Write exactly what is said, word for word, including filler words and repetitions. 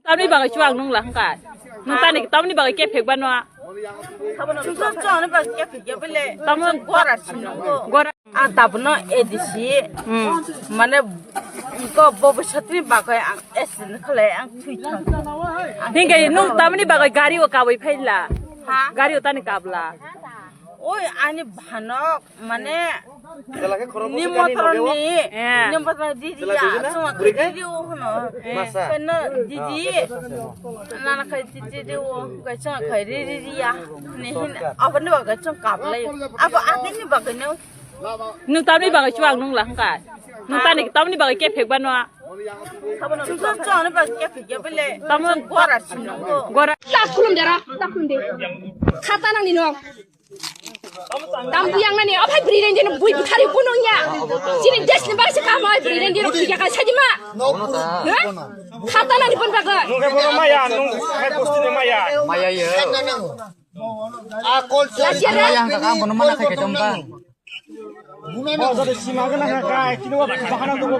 Tamni bagwi chuwak nung la hwnkha? Nung tani tamni bagwi kephek bano? Chwng chwng ani bagwi kephek ya bele. Tamo gora sinungo. Gora. Ang tabno A D C, hmm, mane ko bo bwsatni bagwi ang accident khlai ang thwi thang. Hingke nung tamni bagwi gari o kabwi phaila? Ha? Gari o tani kabla? Oi ani bhanok mane ni motor ni, eh, ni motor ni didi ya, suma khe didi o hono. Eh. Keno didi, nana khe didi o, khe suma khe didi ya. Ni hin, abo ni bagwi chwng kaplai. Abo agini bagwi no. Nung tamni bagwi chuwak nung la hwnkha? Nung tani tamni bagwi kephek bano? Chwng chwng ani bagwi kephek ya bele. Tamo gora sinungo. Gora. Tak khulum dera, tak khulum de. Khata nangni no. Tam buyang nani, ophai bri reng jeno bui buthari bunung ya. Chini desh ni bagwi se kaham ophai bri reng jeno khika ka sajima. Ha? Khata nani pon bagwi. Nung khe bono maya, nung khe bosti ni maya. Maya ye. Lasiya da. Maya hangka ka bono mana khe khe dong ba. Bo jodi sima gana kha kai, chini wa bahana ko ba.